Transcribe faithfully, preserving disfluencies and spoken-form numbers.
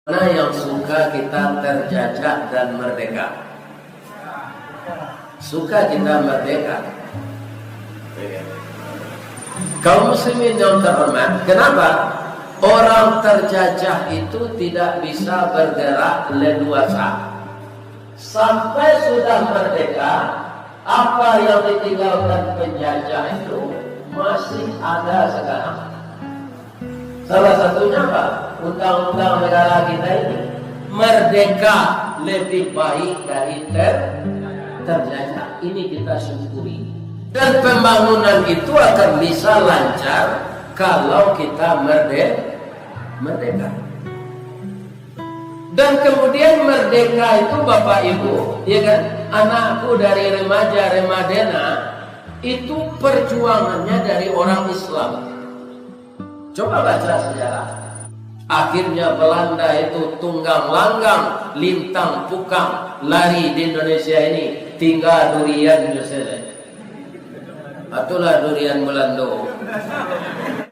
Mana yang suka kita terjajah dan merdeka? Suka kita merdeka. Kaum muslimin yang terhormat, kenapa orang terjajah itu tidak bisa bergerak leluasa? Sampai sudah merdeka, apa yang ditinggalkan penjajah itu masih ada sekarang. Salah satunya apa? Undang-undang negara kita ini. Merdeka lebih baik dari ter-, terjajah. Ini kita syukuri. Dan pembangunan itu akan bisa lancar kalau kita merde-, merdeka. Dan kemudian merdeka itu, Bapak Ibu, ya kan, anakku dari remaja, remadena, itu perjuangannya dari orang Islam. Coba baca sejarah. Akhirnya Belanda itu tunggang langgang, lintang pukang, lari di Indonesia ini, tinggal durian sajo. Itulah durian Belanda.